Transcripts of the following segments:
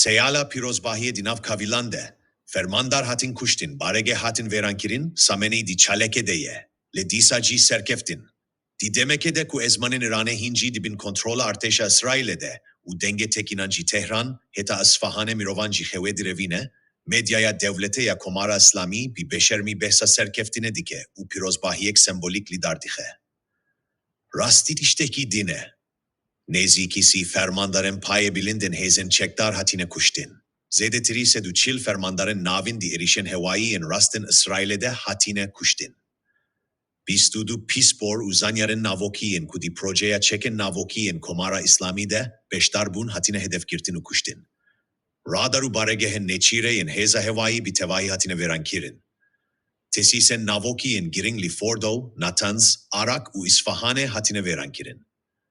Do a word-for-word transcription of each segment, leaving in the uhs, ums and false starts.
Teyala pîrozbahiyê di nav kavilan de fermandar hatin kuştin, barege hatin vêrankirin, Xameneî di çaleke de ye, lê dîsa jî serkeftin. Di demeke de ku ezmanên Îranê hîn jî di bin kontrola artêşa Îsraîlê de û dengê tekînan ji Tehran heta Îsfahanê mirovan ji xewê direvîne, medyaya dewletê ya Komara Îslamî bi bêşermî behsa serkeftinê dike û pîrozbahiyek sembolîk li dar dixe. Rastî tiştekî din e. Nêzîkî sî fermandarên payê bilind ên hêzên çekdar hatine kuştin. Zêdetirî sed û çil fermandarên navîn di êrîşên hewayî yên rast ên Îsraîlê de hatine kuştin. Bîst û du pispor û zanyarên navokî yên ku di projeya çekên navokî yên Komara Îslamî de beşdar bûn hatine hedefgirtin û kuştin. Radar û baregehên nêçîrê yên hêza hewayî bi tevahî hatine vêrankirin. Tesîsên navokî yên girîng li Fordo, Natanz, Arak û Îsfahanê hatine vêrankirin.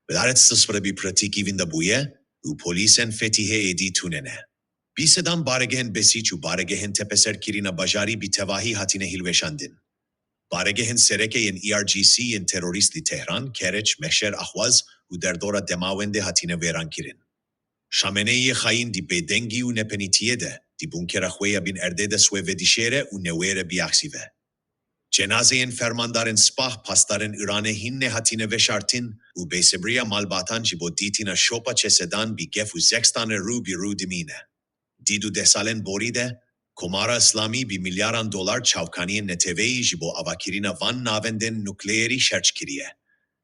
Wezaret Siswre bi pratîkî winda bûye û polîsên Fetîhê êdî tune ne. Bi sedan baregehên Besîç û baregehên tepeserkirina bajarî bi tevahî hatine hilweşandin. Baregehên sereke yên E R G C yên terorîst li Tehran, Kereç, Mehşer, Ahwaz û derdora Demawendê hatine vêrankirin. Xameneiyê xayîn di bêdengî û nepenîtiyê de, di bunkera xwe ya bin erdê de swê vedişêre û newêre biaxsîve. Cenazeyên fermandarên sipah, pasdarên Îranê hîn nehatine veşartin û bêsebriya malbatan ji bo dîtina şopa cesedan bi gef û zextan re rû bi rû dimîne. Di du deh salên borî de, Komara Îslamî bi milyaran dolar çavkaniyên neteweyî ji bo avakirina van navendên nukleerî xerc kiriye.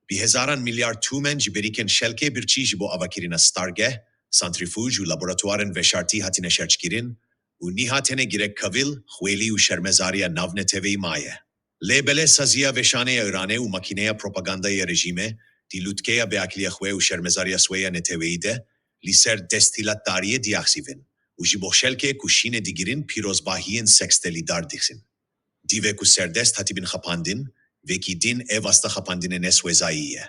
Bi hezaran milyar tûmen ji berîkên şelkê birçî ji bo avakirina stargeh, santrîfûj û laboratuwarên veşartî hatine xerckirin û niha tenê girek kevil, xwelî û şermezariya navneteweyî maye. Lê belê saziya veşanê ya Îranê û makîneya propagandayê ya rejîmê di lûtkeya bêaqiliya xwe û şermezariya xwe ya neteweyî de li ser desthilatdariyê diaxivin û ji bo xelkê ku şînê digirin pîrozbahiyên sexte li dar dixin. Divê ku serdest hatibin xapandin, vekî din ev asta xapandinê ne swêzayî ye.